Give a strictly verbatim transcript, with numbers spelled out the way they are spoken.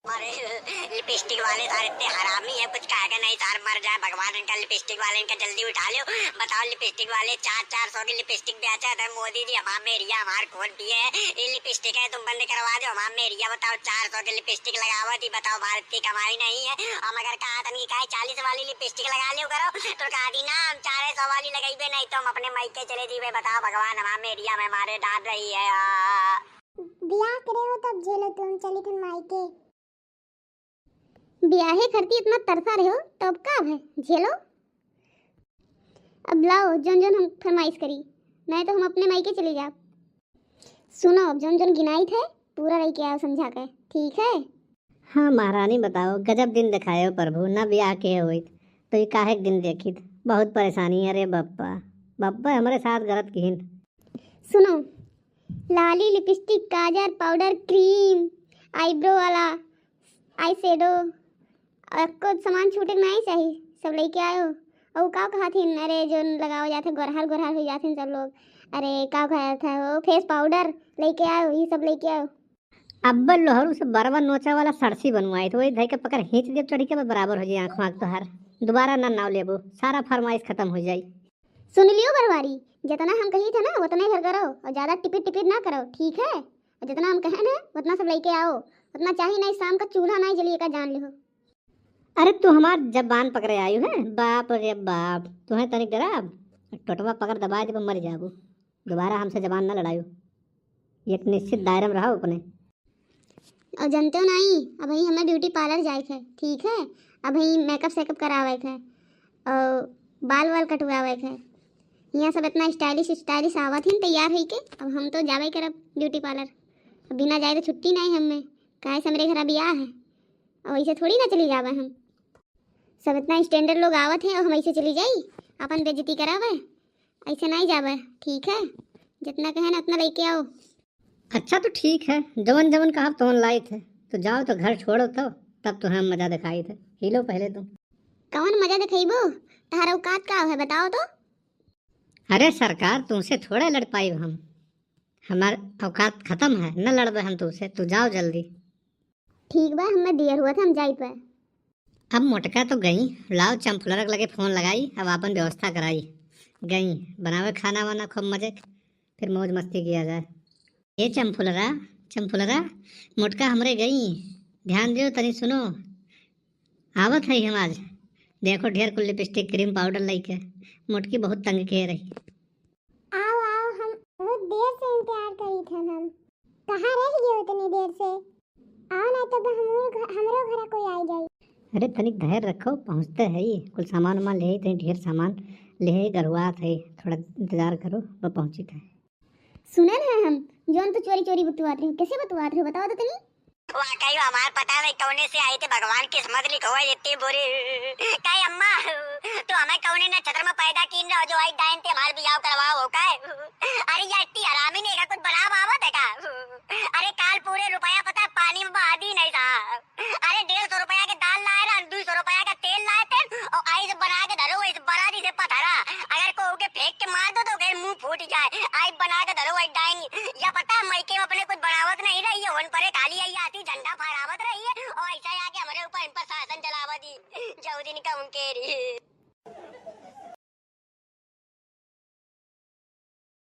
अरे, लिपस्टिक वाले सारे इतने हरामी है, कुछ कहा के नहीं, सार मर जाए भगवान, इनका लिपस्टिक वाले, इनका जल्दी उठा लो। बताओ, लिपस्टिक वाले चार चार सौ की लिपस्टिक बेचत है। मोदी जी हमार मेरिया, हमार खून पिए है, ये लिपस्टिक है तुम बंद करवा दो, हमार मेरिया। बताओ, चार सौ की लिपस्टिक लगावत ही, बताओ, भारत की कमाई नहीं है। हम अगर कहा तन की काहे चालीस वाली लिपस्टिक लगा लियो करो, तो कहा दी ना हम चार सौ वाली लगइबे नहीं तो हम अपने मायके चले जीबे। बताओ भगवान, हमार मेरिया में मारे डाल रही है। आ। बियाह करे हो तब झेलो तुम, चली तुम मायके। बियाहे खरती इतना तरसा रहे हो, तो अब का भय, झेलो। अब लाओ, जौन जौन हम फरमाइश करी, नहीं तो हम अपने मायके चली जाब। सुनो, अब जौन जौन गिनाइत है, पूरा लइके आओ संझा के, ठीक है? हाँ महारानी, बताओ, गजब दिन देखायो प्रभु, ना बियाह के होइत, तो ये काहे के दिन देखित, बहुत परेशानी है रे बप्पा, बप्पा हमरे साथ गलत किहिन। सुनो, लाली, लिपस्टिक, काजर, पाउडर, क्रीम, आईब्रो वाला, आई शेडो, एको सामान छूटे के नाहीं चाही, सब लइके आयो। अउ का कहत हिन, अरे जौन लगावा जात है, गोरहर गोरहर होइ जात हिन सब लोग। अरे का कहत है वो, फेस पाउडर लइके आयो, ये सब लइके आयो। अब्बल लोहरू से बरवा नोचा वाला सरसी बनवाई, तो वही धइ के पकड़ खींच देब चढ़ी के, बराबर हो जाई आँख वाँख तोहार। दोबारा ना नाव लेबो, सारा फरमाइश खत्म हो जाई। सुन लियो बरवारी, जितना हम कही थे ना, उतना ही भर करो और ज्यादा टिपिट टिपिट ना करो, ठीक है? और जितना हम कहे ना, उतना सब लइके आओ। उतना चाही नहीं, शाम का चूल्हा नहीं जलिए का, जान लियो। अरे तू हमार जबान पकड़े आयु है, बाप रे बाप, तुहे तनिक डराब, टोटवा पकड़ दबाए देब, मर जाबू। दोबारा हमसे जबान न लड़ायु, एक निश्चित दायरा में रहो अपने। और जानते हो नाई, अबहीं हमें ब्यूटी पार्लर जाए के है, ठीक है? अबहीं मेकअप सेकअप करावे के है और बाल वाल कटवावे के है। यहाँ सब इतना स्टाइलिश स्टाइलिश आवत हिन तैयार होइके, अब हम तो जाबे करब ब्यूटी पार्लर। अब बिना जाए तो छुट्टी नाई हमें, काहे से हमरे घर बियाह है और ऐसे थोड़ी ना चली जाबे हम। सब इतना स्टैंडर्ड लोग आवत हैं और हम ऐसे चली जाई, अपन बेइज्जती करावे, ऐसे नाई जाबे, ठीक है? जितना कहे ना उतना लइके आओ। अच्छा तो ठीक है, जवन जवन कहब तवन लाइत है। तो जाओ तो घर छोड़ो तो, तब तो हम मजा दिखाइत है। हिलो पहले तुम। कवन मजा दिखइबो? तहार औकात का है बताओ तो? अरे सरकार, तुमसे थोड़े लड़ पाइब हम। हमार औकात खत्म है, न लड़बे हम तुमसे। तू जाओ जल्दी। ठीक बा, हमें देर हुआ था, हम जाइत बा। अब मोटका तो गई, लाओ चंपलरक लगे फोन लगाई, अब आपन व्यवस्था कराई। गई बनावे खाना वाना खूब मजे, फिर मौज मस्ती किया जाए। ए चंपुलरा, चंपुलरा, मोटका हमरे गई, ध्यान दियो तनी सुनो, आवत है हम आज। देखो ढेर कुल लिपस्टिक क्रीम पाउडर लइके, मोटकी बहुत तंग किए रही। आओ आओ, हम बहुत देर से इंतजार करी थे हम। कहाँ रह गए इतनी देर से? आओ ना तो हमरो घर, हमरो घर कोई आ जाई। अरे तनिक धैर्य रखो, पहुँचते है ये कुल सामान वामान ले, इतनी ढेर सामान ले, गरुआत है, थोड़ा इंतजार करो, वो पहुँची थे। सुने ना हम, जौन तू चोरी चोरी बतुआत रहे, कैसे बतुआत रहे, बताओ तो तनी। वाकई हमार पता नहीं कौने से आई थे, भगवान किस्मत लिखो है इतनी बुरी। काहे अम्मा, तू हमें कौने नक्षत्र में पैदा कीन रहो जो आई डाइन ते हमार बियाह करवाओ हो काहे? अरे यार, इतनी हरामी नहीं का कुछ बनाव आवत है का?